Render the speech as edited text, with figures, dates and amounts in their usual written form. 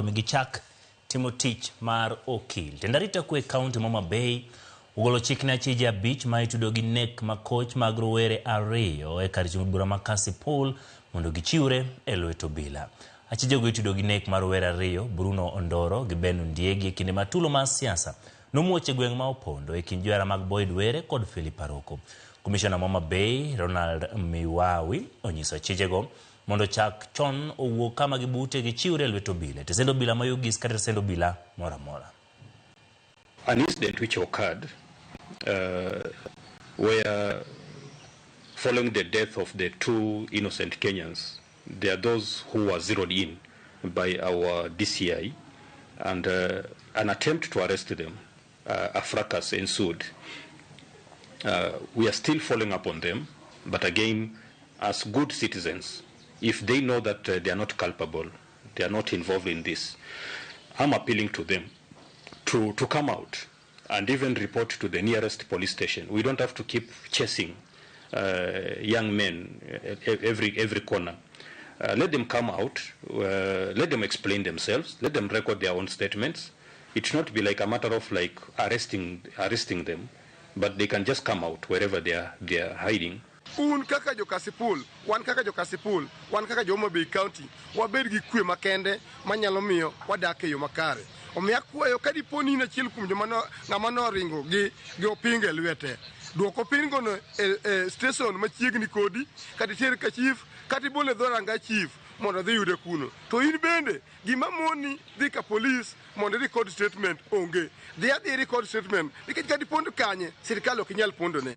Mi gichak timo tich mar okil. Tend arita kwe e kaunti ma Homa Bay ogolo chik ne achije abich ma itudo gi nek makoch mag rowere ariyo e kar chung' bura ma Kasipul mondo gichiwre e lwet obila. Achijego itudo gi nek mar rowere ariyo Bruno Ondoro gi Ben Ondiegi e kinde ma tulo mar siasa nomuoch e gweng' ma Opondo e kind johera mag Boyd Were kod Philip Aroko. Komishona ma Homa Bay Ronald Miwawi onyiso achijego mondo ochak chon owuog kama gibute gichiwre e lwet obila e tesend obila ma Yugis kata tesend obila moro amora. An incident which occurred where following the death of the two innocent Kenyans, there are those who were zeroed in by our DCI and an attempt to arrest them, a fracas ensued. We are still following up on them, but again, as good citizens, if they know that they are not culpable, they are not involved in this, I'm appealing to them to come out and even report to the nearest police station. We don't have to keep chasing young men every corner. Let them come out, let them explain themselves, let them record their own statements. It should not be like a matter of like arresting them, but they can just come out wherever they are hiding. Un kaka jo Kasipul, wan kaka jo Kasipul, wan kaka jo Homa Bay County, wabed gi kwe makende manyalo miyo wadak e yo makare. Omiyo akwayo ka dipo ni in achiel kuom joma no, ng'ama noringo gi opinga e lwete, duok opingono e station machiegni kodi, kata iter ka chief, kata ibol e dhoranga chief mondo odhi yude kuno. To in bende gima moni dhi ka polis mondo i record statement onge. Dhi adhi record statement nikech kata ipondo kanye, sirikal ok inyal pondone.